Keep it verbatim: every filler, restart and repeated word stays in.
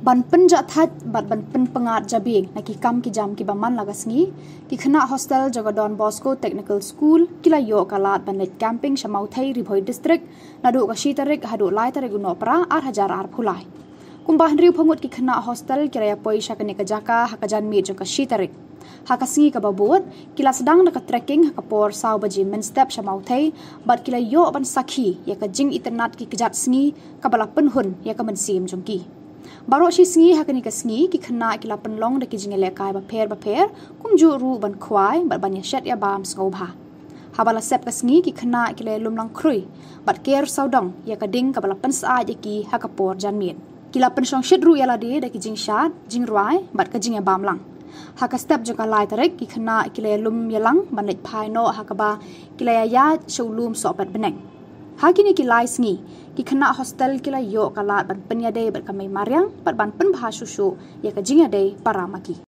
Ban pynjahthait bad ban pynpyngngad jabieng na ki kam ki jam kiba man la ka sngi, ki khynnah hostel jong ka Don Bosco Technical School ki la ïoh ka lad ban leit camping sha Mawthei, Ri Bhoi District, naduh ka shi tarik haduh lai tarik u Nohprah ar hajar arphew lai. Kumba hynriew phew ngut ki khynnah hostel ki la ïa poi sha kane ka jaka ha ka janmiet jong ka shi tarik. Ha ka sngi kaba bud, ki la sdang da ka trekking ha ka por saw baje mynstep sha Mawthei, bad ki la ïoh ban sakhi ïa ka jingitynnad ki kjat sngi kaba la pynhun ïa ka mynsiem jong ki. Baroh shi sngi ha kane ka sngi ki khynnah ki la pynlong da ki jingïalehkai bapher bapher, kumjuh ruh ban khwai bad ban ïashet ïabam sngewbha. Haba la sep ka sngi ki khynnah ki la ïalum lang khrui bad ker sawdong ïa ka ding kaba la pynsyaid ïa ki ha ka por janmiet. Ki la pynshongshit ruh ïa lade da ki jingshad, jingrwai bad ka jingïabam lang. Ha ka step jong ka lai tarik ki khynnah ki la ïalum ïalang ban leit phai noh ha kaba ki la ïaïaid sha u lum Sohpetbneng. Ha kine ki lai sngi, ki khynnah hostel ki la ïoh ka lad ban pynïadei bad ka mei mariang bad ban pynbha shuh shuh ïa ka jingïadei para ma ki.